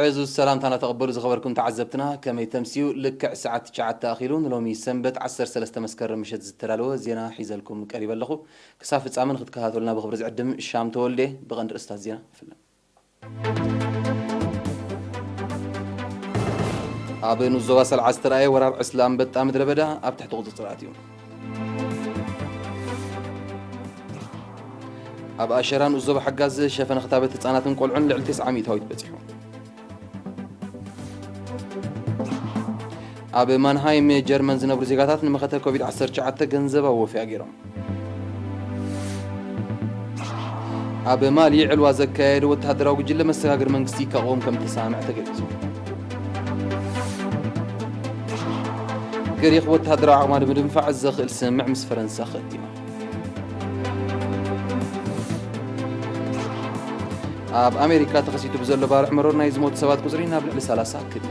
ዕዙዝ ሰላምታና ተቐበሉ ዝኸበርኩም ተዓዘብትና፣ ከመይ ተምስዩ? ልክዕ ሰዓት ትሽዓተ ኣኺሉ ንሎሚ ሰንበት ዓሰርተ ሰለስተ መስከረም ምሸት ዝተዳለወ ዜና ሒዘልኩም ቀሪበ ኣለኹ። ክሳብ ፍጻመ ንክትከታተሉና ብኽብሪ ዝዕድም ሻም ተወልደ። ብቐንዲ ርእስታት ዜና ንፍለ። ኣብ ንኡስ ዞባ ሰልዓ ዝተረኣየ ወራር ዕስለ ኣንበጣ ምድረ በዳ ኣብ ትሕቲ ቁጽጽር ኣትዩ። ኣብ ኣሸራ ንኡስ ዞባ ሓጋዝ ሸፈነ ክታበት ህጻናትን ቆልዑን ልዕሊ ተስዓ ሚእታዊት በጺሑ። ኣብ ማንሃይም ጀርመን ዝነብሩ ዜጋታት ንመኸተ ኮቪድ ዓሰርተ ትሽዓተ ገንዘባዊ ወፊያ ገይሮም። ኣብ ማሊ ዕልዋ ዘካየደ ወተሃደራዊ ጉጅለ መሰጋገሪ መንግስቲ ከቕውም ከም እተሰማምዐ ተገሊጹ። ግሪኽ ወተሃደራዊ ዓቕማ ንምድንፋዕ ዘኽእል ስምምዕ ምስ ፈረንሳ ከቲማ። ኣብ ኣሜሪካ ተኸሲቱ ብዘሎ ባርዕ መሮር ናይ ዝሞቱ ሰባት ቁጽሪ ናብ ልዕሊ ሰላሳ ክድ።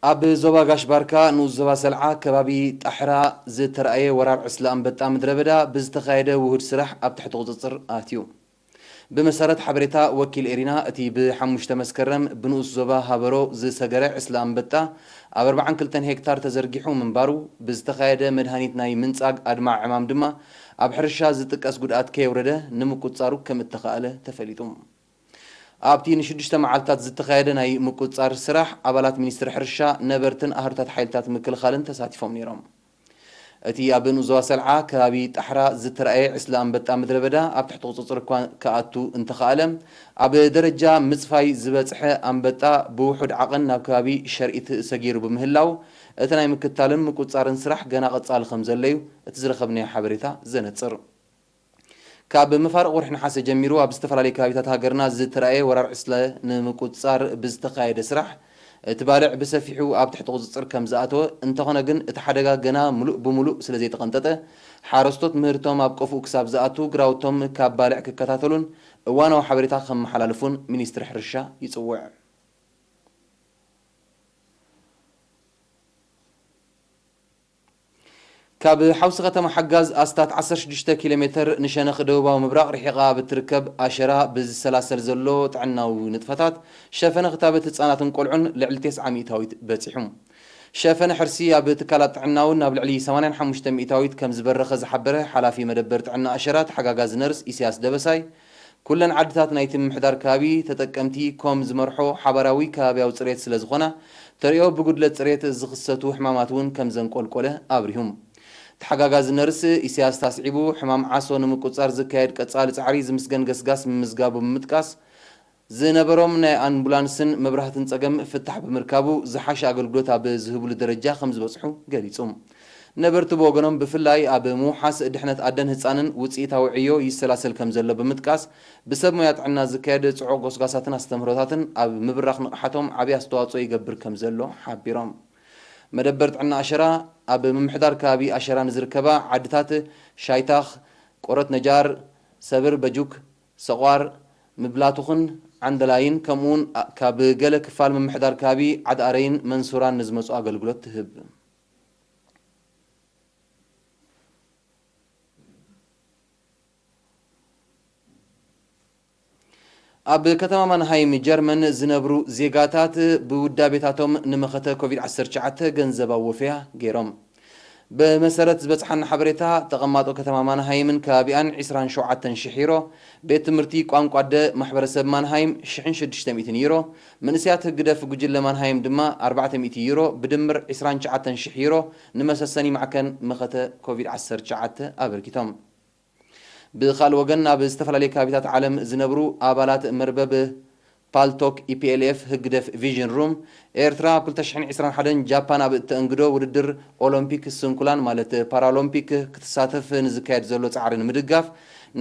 ኣብ ዞባ ጋሽ ባርካ ንኡስ ዞባ ሰልዓ ከባቢ ጣሕራ ዝተረኣየ ወራር ዕስለ ኣንበጣ ምድረ በዳ ብዝተኻየደ ውሁድ ስራሕ ኣብ ትሕቲ ቁጽጽር ኣትዩ። ብመሰረት ሓበሬታ ወኪል ኤሪና፣ እቲ ብሓሙሽተ መስከረም ብንኡስ ዞባ ሃበሮ ዝሰገረ ዕስለ ኣንበጣ ኣብ ኣርባዓን ክልተን ሄክታር ተዘርጊሑ ምንባሩ፣ ብዝተኻየደ መድሃኒት ናይ ምንጻግ ኣድማዕ ዕማም ድማ ኣብ ሕርሻ ዝጥቀስ ጉድኣት ከየውረደ ንምቁጻሩ ከም እተኻእለ ተፈሊጡ። ኣብቲ ንሽዱሽተ መዓልታት ዝተኻየደ ናይ ምቁጻር ስራሕ፣ ኣባላት ሚኒስትሪ ሕርሻ፣ ነበርትን ኣህሩታት ሓይልታት ምክልኻልን ተሳቲፎም ነይሮም። እቲ ኣብ ንኡስ ዞባ ሰልዓ ከባቢ ጣሕራ ዝተረኣየ ዕስለ ኣንበጣ ምድረ በዳ ኣብ ትሕቲ ቁጽጽር እኳ ክኣቱ እንተኸኣለ፣ ኣብ ደረጃ ምጽፋይ ዝበጽሐ ኣንበጣ ብውሑድ ዓቐን ናብ ከባቢ ሸርኢት ሰጊሩ ብምህላው፣ እቲ ናይ ምክታልን ምቁጻርን ስራሕ ገና ቀጻሊ ከም ዘሎ እዩ እቲ ዝረኸብናዮ ሓበሬታ ዘነጽር። ካብ መፋርቕ ወርሒ ነሓሰ ጀሚሩ ኣብ ዝተፈላለዩ ከባቢታት ሃገርና ዝተራእየ ወራር ዕስለ ንምቁጽጻር ብዝተኻየደ ስራሕ፣ እቲ ባልዕ ብሰፊሑ ኣብ ትሕቲ ቁጽጽር ከም ዝኣተወ፣ እንተኾነ ግን እቲ ሓደጋ ገና ምሉእ ብምሉእ ስለ ዘይተቐንጠጠ፣ ሓረስቶት ምህርቶም ኣብ ቆፍኡ ክሳብ ዝኣቱ ግራውቶም ካብ ባልዕ ክከታተሉን እዋናዊ ሓበሬታ ከመሓላልፉን ሚኒስትሪ ሕርሻ ይጽውዕ። ካብ ሓውሲ ከተማ ሓጋዝ ኣስታት ዓሰርተ ሽዱሽተ ኪሎ ሜተር ንሸነኽ ደቡባዊ ምብራቕ ርሒቓ ኣብ እትርከብ ኣሸራ ብዝሰላሰል ዘሎ ጥዕናዊ ንጥፈታት፣ ሸፈነ ክታበት ህጻናትን ቆልዑን ልዕሊ ተስዓ ሚእታዊት በጺሑ። ሸፈነ ሕርሲ ኣብ ትካላት ጥዕና እውን ናብ ልዕሊ ሰማንያን ሓሙሽተ ሚእታዊት ከም ዝበረኸ ዝሓበረ ሓላፊ መደበር ጥዕና ኣሸራ ተሓጋጋዚ ነርስ ኢሳያስ ደበሳይ፣ ኩለን ዓድታት ናይቲ ምምሕዳር ከባቢ ተጠቀምቲ ኮም ዝመርሖ ሓባራዊ ከባብያዊ ጽሬት ስለ ዝኾና፣ ተርእዮ ብጉድለት ጽሬት ዝኽሰቱ ሕማማት እውን ከም ዘንቆልቆለ ኣብሪሁ። ተሓጋጋዚ ነርስ ኢሳያስ ኣስዒቡ፣ ሕማም ዓሶ ንምቁጽጻር ዝካየድ ቀጻሊ ጻዕሪ ዝምስገን ገስጋስ ምምዝጋቡ ብምጥቃስ፣ ዝነበሮም ናይ ኣምቡላንስን መብራህትን ጸገም ፍታሕ ብምርካቡ፣ ዝሓሸ ኣገልግሎት ኣብ ዝህብሉ ደረጃ ከም ዝበጽሑ ገሊጹ። ነበርቲ ብወገኖም፣ ብፍላይ ኣብ ምውሓስ ድሕነት ኣደን ህጻንን ውጽኢታዊ ዕዮ ይሰላሰል ከም ዘሎ ብምጥቃስ፣ ብሰብ ሞያ ጥዕና ዝካየድ ጽዑቕ ጎስጓሳትን ኣስተምህሮታትን ኣብ ምብራኽ ንቕሓቶም ዓቢ ኣስተዋጽኦ ይገብር ከም ዘሎ ሓቢሮም። መደበር ጥዕና ኣሸራ፣ ኣብ ምምሕዳር ከባቢ ኣሸራ ንዝርከባ ዓድታት ሻይታኽ፣ ቆረት ነጃር፣ ሰብር በጁክ፣ ሰቋር፣ ምብላቱኽን ዓንደላይን፣ ከምኡውን ካብ ገለ ክፋል ምምሕዳር ከባቢ ዓድኣረይን መንሱራን ንዝመጹ ኣገልግሎት ትህብ። ኣብ ከተማ ማንሃይም ጀርመን ዝነብሩ ዜጋታት ብውዳቤታቶም ንመኸተ ኮቪድ ዓሰርተ ትሽዓተ ገንዘባዊ ወፈያ ገይሮም። ብመሰረት ዝበጽሓና ሓበሬታ፣ ተቐማጦ ከተማ ማንሃይምን ከባቢኣን ዕስራን ሸውዓተን ሽሕ ዩሮ፣ ቤት ትምህርቲ ቋንቋ ኣደ ማሕበረሰብ ማንሃይም ሽሕን ሽዱሽተ ሚእትን ዩሮ፣ መንእሰያት ህግደፍ ጉጅለ ማንሃይም ድማ ኣርባዕተ ሚእቲ ዩሮ፣ ብድምር ዕስራን ትሽዓተን ሽሕ ዩሮ ንመሰሰኒ ማዕከን መኸተ ኮቪድ ዓሰርተ ትሽዓተ ኣበርኪቶም። ብኻልእ ወገን፣ ኣብ ዝተፈላለዩ ከባቢታት ዓለም ዝነብሩ ኣባላት መርበብ ፓልቶክ ኢፒኤልኤፍ ህግደፍ ቪዥን ሩም፣ ኤርትራ ኣብ ክልተ ሽሕን ዕስራን ሓደን ጃፓን ኣብ እተእንግዶ ውድድር ኦሎምፒክ ስንኩላን ማለት ፓራሎምፒክ ክትሳተፍ ንዝካየድ ዘሎ ጻዕሪ ንምድጋፍ፣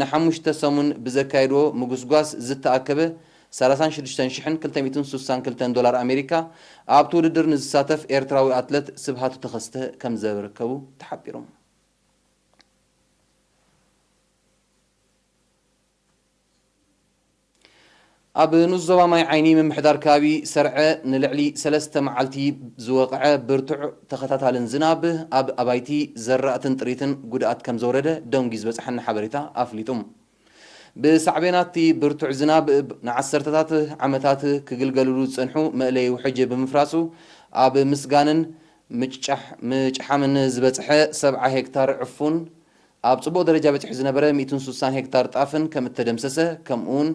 ንሓሙሽተ ሰሙን ብዘካየድዎ ምጉስጓስ ዝተኣከበ ሰላሳን ሽዱሽተን ሽሕን ክልተ ሚእትን ሱሳን ክልተን ዶላር ኣሜሪካ፣ ኣብቲ ውድድር ንዝሳተፍ ኤርትራዊ ኣትለት ስብሃቱ ተኸስተ ከም ዘበረከቡ ተሓቢሩ። ኣብ ንኡስ ዞባ ማይ ዓይኒ ምምሕዳር ከባቢ ሰርዐ፣ ንልዕሊ ሰለስተ መዓልቲ ዝወቕዐ ብርቱዕ ተኸታታልን ዝናብ ኣብ ኣባይቲ፣ ዘራእትን ጥሪትን ጉድኣት ከም ዘውረደ ደንጉዩ ዝበጽሓና ሓበሬታ ኣፍሊጡ። ብሳዕቤናት እቲ ብርቱዕ ዝናብ፣ ብ-፣ ንዓሰርተታት ዓመታት ክግልገሉሉ ዝጸንሑ መእለዪ ውሕጅ ብምፍራሱ፣ ኣብ ምስጋንን ምጭጫሕ-፣ ምጭሓምን ዝበጽሐ ሰብዓ ሄክታር ዕፉን፣ ኣብ ጽቡቕ ደረጃ በጺሑ ዝነበረ ሚእትን ሱሳን ሄክታር ጣፍን ከም እተደምሰሰ፣ ከምኡውን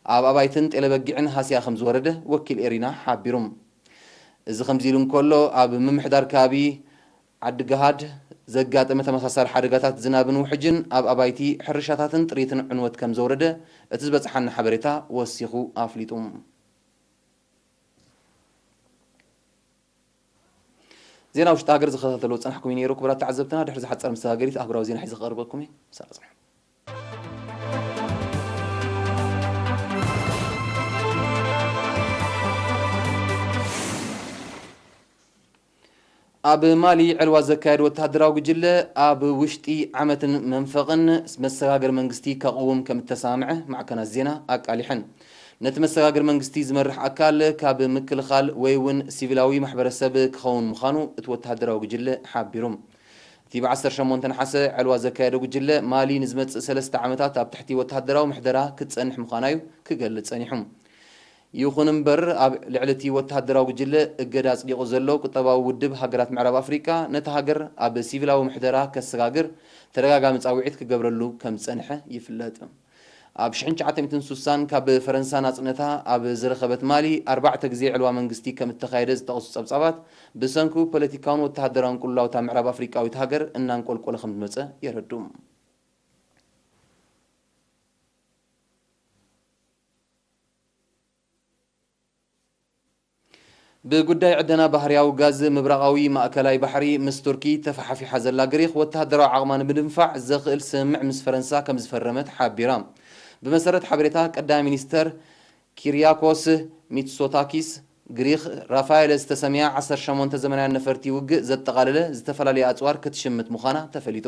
ኣብ ኣባይትን ጤለበጊዕን ሃስያ ከም ዝወረደ ወኪል ኤሪና ሓቢሩ። እዚ ከምዚ ኢሉ እንከሎ፣ ኣብ ምምሕዳር ከባቢ ዓዲ ገሃድ ዘጋጠመ ተመሳሳሊ ሓደጋታት ዝናብን ውሕጅን ኣብ ኣባይቲ፣ ሕርሻታትን ጥሪትን ዕንወት ከም ዘውረደ እቲ ዝበጽሓና ሓበሬታ ወሲኹ ኣፍሊጡ። ዜና ውሽጢ ሃገር ዝኸታተሉ ጸናሕኩም እዩ ነይሩ። ክቡራት ተዓዘብትና፣ ድሕሪ ዝሓጸር መሰጋገሪት ኣህጉራዊ ዜና ሒዘ ክቐርበኩም እየ። ምሳና ጽንሑ። ኣብ ማሊ ዕልዋ ዘካየደ ወተሃደራዊ ጉጅለ፣ ኣብ ውሽጢ ዓመትን መንፈቕን መሰጋገሪ መንግስቲ ከቕውም ከም እተሰማምዐ ማዕከናት ዜና ኣቃሊሐን። ነቲ መሰጋገሪ መንግስቲ ዝመርሕ ኣካል ካብ ምክልኻል ወይ እውን ሲቪላዊ ማሕበረሰብ ክኸውን ምዃኑ እቲ ወተሃደራዊ ጉጅለ ሓቢሩ። እቲ ብዓሰርተ ሸሞንተ ነሓሰ ዕልዋ ዘካየደ ጉጅለ፣ ማሊ ንዝመጽእ ሰለስተ ዓመታት ኣብ ትሕቲ ወተሃደራዊ ምሕደራ ክትጸንሕ ምዃና እዩ ክገልጽ ጸኒሑ። ይኹን እምበር፣ ኣብ ልዕሊ እቲ ወተሃደራዊ ጉጅለ እገዳ ኣጽዲቑ ዘሎ ቁጠባዊ ውድብ ሃገራት ምዕራብ ኣፍሪቃ፣ ነታ ሃገር ኣብ ሲቪላዊ ምሕደራ ከሰጋግር ተደጋጋሚ ጻውዒት ክገብረሉ ከም ዝጸንሐ ይፍለጥ። ኣብ ሽሕን ትሽዓተ ሚእትን ሱሳን ካብ ፈረንሳ ናጽነታ ኣብ ዝረኸበት ማሊ፣ ኣርባዕተ ግዜ ዕልዋ መንግስቲ ከም እተኻየደ ዝጠቕሱ ጸብጻባት፣ ብሰንኩ ፖለቲካውን ወተሃደራውን ቅልውላው እታ ምዕራብ ኣፍሪቃዊት ሃገር እናንቆልቆለ ከም ዝመጸ የረድኡ። ብጉዳይ ዕደና ባህርያዊ ጋዝ ምብራቓዊ ማእከላይ ባሕሪ ምስ ቱርኪ ተፈሓፊሓ ዘላ ግሪኽ፣ ወተሃደራዊ ዓቕማ ንምድንፋዕ ዘኽእል ስምምዕ ምስ ፈረንሳ ከም ዝፈረመት ሓቢራ። ብመሰረት ሓበሬታ ቀዳማይ ሚኒስተር ኪርያኮስ ሚትሶታኪስ፣ ግሪኽ ራፋኤለ ዝተሰምያ ዓሰርተ ሸሞንተ ዘመናውያን ነፈርቲ ውግእ ዘጠቓለለ ዝተፈላለየ ኣጽዋር ክትሽምት ምዃና ተፈሊጡ።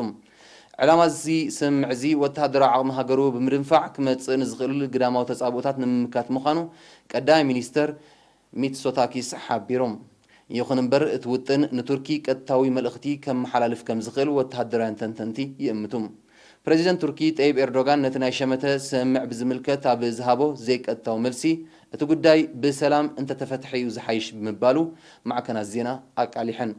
ዕላማ እዚ ስምምዕ እዚ፣ ወተሃደራዊ ዓቕሚ ሃገሩ ብምድንፋዕ ክመጽእ ንዝኽእል ግዳማዊ ተጻብኦታት ንምምካት ምዃኑ ቀዳማይ ሚኒስተር ሚትሶታኪስ ሓቢሩ። ይኹን እምበር፣ እቲ ውጥን ንቱርኪ ቀጥታዊ መልእኽቲ ከመሓላልፍ ከም ዝኽእል ወተሃደራውያን ተንተንቲ ይእምቱ። ፕረዚደንት ቱርኪ ጠይብ ኤርዶጋን ነቲ ናይ ሸመተ ስምምዕ ብዝምልከት ኣብ ዝሃቦ ዘይቀጥታዊ መልሲ፣ እቲ ጉዳይ ብሰላም እንተተፈትሐ እዩ ዝሓይሽ ብምባሉ ማዕከናት ዜና ኣቃሊሐን።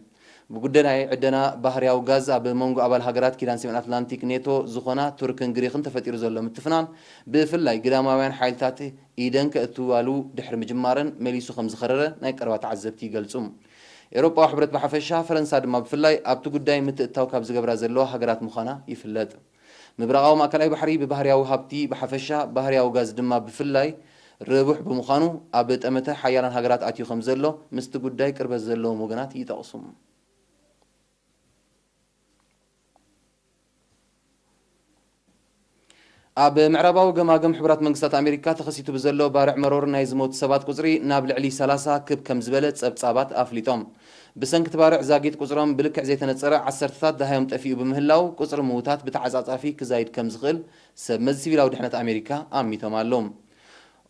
ብጉዳይ ናይ ዕደና ባህርያዊ ጋዝ ኣብ መንጎ ኣባል ሃገራት ኪዳን ሰሜን ኣትላንቲክ ኔቶ ዝኾና ቱርክን ግሪኽን ተፈጢሩ ዘሎ ምትፍናን፣ ብፍላይ ግዳማውያን ሓይልታት ኢደን ከእትዋሉ ድሕሪ ምጅማረን መሊሱ ከም ዝኸረረ ናይ ቀረባ ተዓዘብቲ ይገልጹ። ኤውሮጳዊ ሕብረት ብሓፈሻ፣ ፈረንሳ ድማ ብፍላይ ኣብቲ ጉዳይ ምትእትታው ካብ ዝገብራ ዘለዋ ሃገራት ምዃና ይፍለጥ። ምብራቓዊ ማእከላይ ባሕሪ ብባህርያዊ ሃብቲ ብሓፈሻ፣ ባህርያዊ ጋዝ ድማ ብፍላይ ርቡሕ ብምዃኑ፣ ኣብ ጠመተ ሓያላን ሃገራት ኣትዩ ከም ዘሎ ምስቲ ጉዳይ ቅርበት ዘለዎም ወገናት ይጠቕሱ። ኣብ ምዕራባዊ ገማግም ሕቡራት መንግስታት ኣሜሪካ ተኸሲቱ ብዘሎ ባርዕ መሮር ናይ ዝሞቱ ሰባት ቁጽሪ ናብ ልዕሊ ሰላሳ ክብ ከም ዝበለ ጸብጻባት ኣፍሊጦም። ብሰንኪ እቲ ባርዕ ዛጊት ቁጽሮም ብልክዕ ዘይተነጸረ ዓሰርተታት ደሃዮም ጠፊኡ ብምህላው፣ ቁጽሪ ምዉታት ብተዓጻጻፊ ክዛይድ ከም ዝኽእል ሰብ መዚ ሲቪላዊ ድሕነት ኣሜሪካ ኣሚቶም ኣለዉ።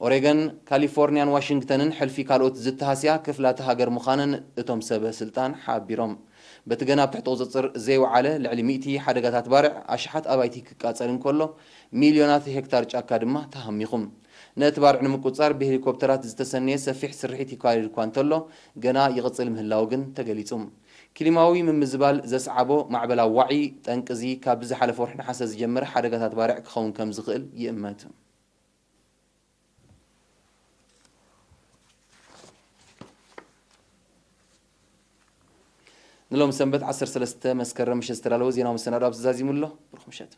ኦሬገን፣ ካሊፎርኒያን ዋሽንግተንን ሕልፊ ካልኦት ዝተሃስያ ክፍላተ ሃገር ምዃነን እቶም ሰበ ስልጣን ሓቢሮም። በቲ ገና ኣብ ትሕቲ ቁጽጽር ዘይወዓለ ልዕሊ ሚእቲ ሓደጋታት ባርዕ፣ ኣሽሓት ኣባይቲ ክቃጸል እንከሎ፣ ሚልዮናት ሄክታር ጫካ ድማ ተሃሚኹ። ነቲ ባርዕ ንምቁጽጻር ብሄሊኮፕተራት ዝተሰነየ ሰፊሕ ስርሒት ይካየድ እኳ እንተሎ፣ ገና ይቕጽል ምህላዉ ግን ተገሊጹ። ክሊማዊ ምምዝባል ዘስዓቦ ማዕበላዊ ዋዒ፣ ጠንቂ እዚ ካብ ዝሓለፈ ወርሒ ነሓሰ ዝጀመረ ሓደጋታት ባርዕ ክኸውን ከም ዝኽእል ይእመት። ንሎም ሰንበት ዓሰርተ ሰለስተ መስከረም ምሸት ዝተዳለወ ዜናዊ መሰናዶ ኣብዚ ዛዚሙ ኣሎ። ብሩኽ ምሸት።